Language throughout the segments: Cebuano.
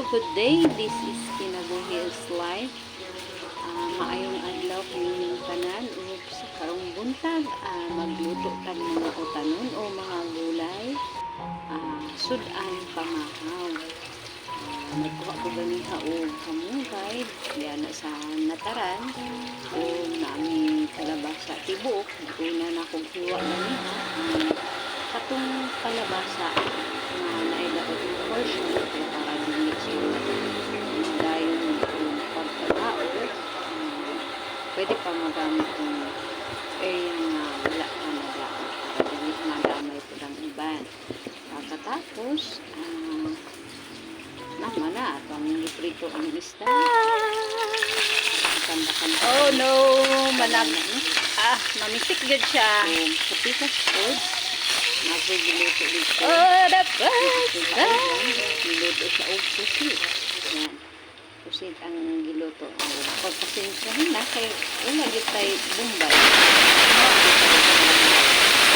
Good day, this is Kinabuhi is Life. Maayong adlaw kaninyong tanan ug sa karong buntag, magluto tag mga utanon o mga gulay, sud-an pamahaw. Nagkuha ko ganiha og kamunggay diana sa nataran ug naami kalabasa tibuok. Una na kog hiwa ganiha ang katong kalabasa nga naay daot nga portion kay para dili siya dayon og pagkadaot. Pwede pa magamit yung area nga wala pa nadaot para dili madamay pud ang iban. Pagkatapos, nama na atong giprito ang isda. Kanta-kanta. Oh no, manag no? Mamisik gyud siya. So, sa pikas food, napoy giluto dito. Oh, the best. Giluto siya og pusit. Yan. Pusit ang giluto. O, pagpasensyahin na kay wala gyud tay bumbay.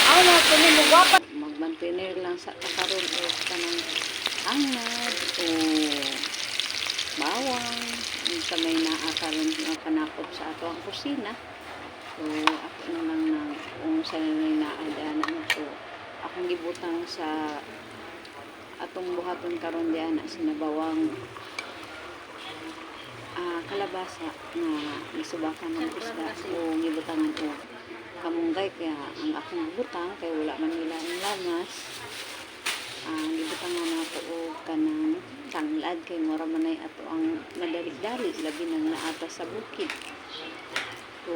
Aw na kini mo gwapa. Magmantener lang sa takaron og kanang angnad o bawang sa may naa karon nga kanakop sa ato ang kusina. So ako na lang nang kung sa may naa diana. So akong gibutang sa atong buhaton karon diana sinabawang kalabasa nga gisubakan ng isda o gibutangan og kamunggay, kaya ang akong butang kay wala man nila ang lamas, gibutangan nato og kanang tanglad kay mura man ay ato ang madali-dali, labi nang naata sa bukid. So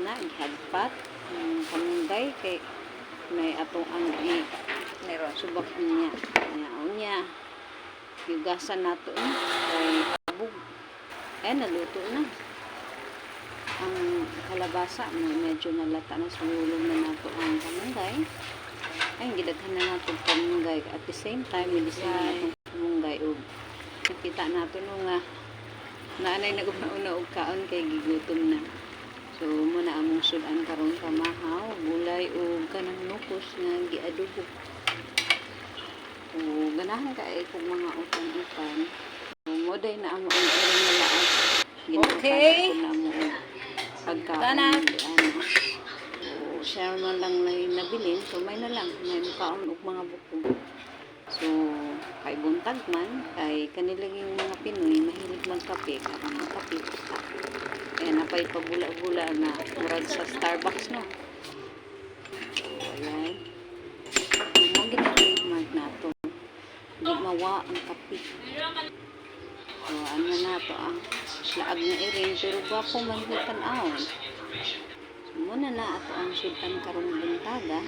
na gihagpat ang kamunggay kay may atong ang i Meron. Subak niya nya unya yugasan nato ni kay abog eh naluto na ang kalabasa na medyo nalata na. Sulong na nato ang kamunggay. Ay, gidaghan na nato ang kamunggay. At the same time, medicine na natong kamunggay ug nakita nato no nga naanay naguna-una og kaon kay gigutom na. So mo na among sud-an karon, pamahaw, gulay ug kanang nukos nga giadobo. O ganahan kay kog mga utan-utan. O, mo day na amo ang ilang laag. Okay. Na mo og pagkaon. Tana. Ano. O, share man lang na yung nabilin. So may na lang may mukaon og mga buko. So kay buntag man, kay kanilang yung mga Pinoy mahilig magkape, karon magkape ta. Kaya napay pabula-bula na murag sa Starbucks, no. So ayan. Mo gid ang trademark nato. Di mawa ang kape. So ano na to ang laag na iring, pero gwapo man ko tan-awon. So muna na ato ang sud-an karong buntaga.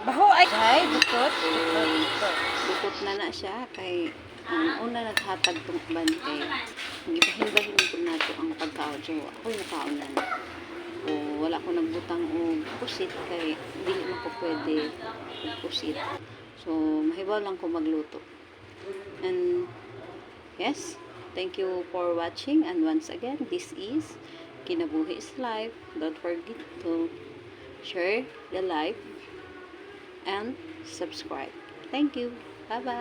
Baho ay ay dukot. Dukot. Dukot. Dukot na na siya kay ang una naghatag tong uban kay gibahin-bahin ko nato ang pagkaon. So ako mukaon na na. O wala ko nagbutang og pusit kay dili man ko pwede og pusit. So mahibaw lang ko magluto. And yes, thank you for watching, and once again, this is Kinabuhi is Life. Don't forget to share the live and subscribe. Thank you. Bye-bye.